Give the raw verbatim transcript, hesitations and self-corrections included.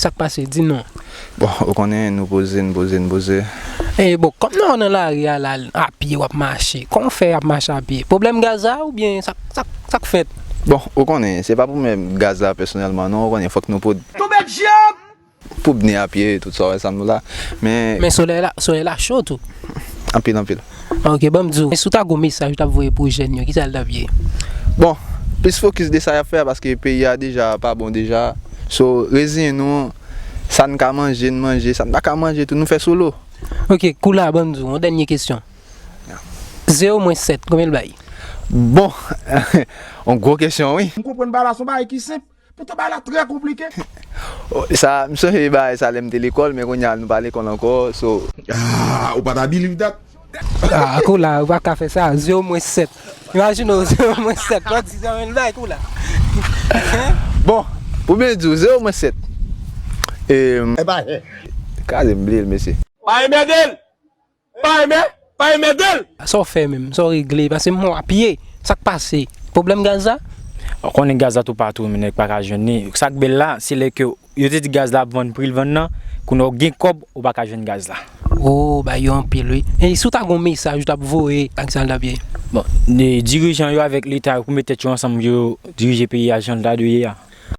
Sa k pase? Di non. Bon, ou konnen, nou poze, n poze, n poze. E bon, kòm nou nan lari a la, apye w ap mache, kòman w fè ap mache apye? Pwoblèm gaz la oubyen sa, sa, sa k fèt? Bon, ou konnen, se pa pwoblèm gaz la pèsonèlman non, ou konnen, fòk nou pou Tonbe djab! pou bne apye, tout sa w wè sa nou la. Men Men solèy la, solèy la cho tou. Anpil, anpil. Ok, ban m di w, si w ta gon mesaj ou t ap voye pou jèn yo, ki sa l t ap ye? Bon, plis fokis de sa y ap fè a, paske peyi a deja pa bon deja. So, reziyen nou, sa n ka manje, n manje, sa n pa ka manje tou, nou fè solo. Ok, kou la, ban m di w, yon dènye kesyon. Zewo mwens sèt, konbyen l bay? Bon, yon gwo kesyon, wi. M konprann bagay la se yon bagay ki senp, poutan bagay la trè konplike. Sa, m sonje bagay sa lè m te lekòl, men kounye a nou pa lekòl ankò, so. Ah, ou pa ta believe that? Ah, kou la, ou pa ka fè sa, zewo mwens sèt. Imajine w, zewo mwens sèt, w ap di zewo mwens bay kou la. Bon, pou byen di w, zewo mwens sèt. E, E pa jè. Kraze m bliye l, mesye. Pa enmède l! Pa enmè, pa enmède l! Sa w fè menm, sa w regle, paske m wè w apye, sa k pase? Pwoblèm gaz la? Ou konnen gaz la toupatou, men nèg pa ka jwenn li. Sa k bèl la, se lè ke yo te di gaz la ap vann pri l vann nan, kounye a w gen kòb, ou pa ka jwenn gaz la. Oh, bay yo anpil wi. E si w ta gon mesaj ou t ap voye ak sa l t ap ye? Bon, dirijan yo avèk leta yo pou met tèt yo ansanm pou yo dirije peyi a jan l ta dwe ye a.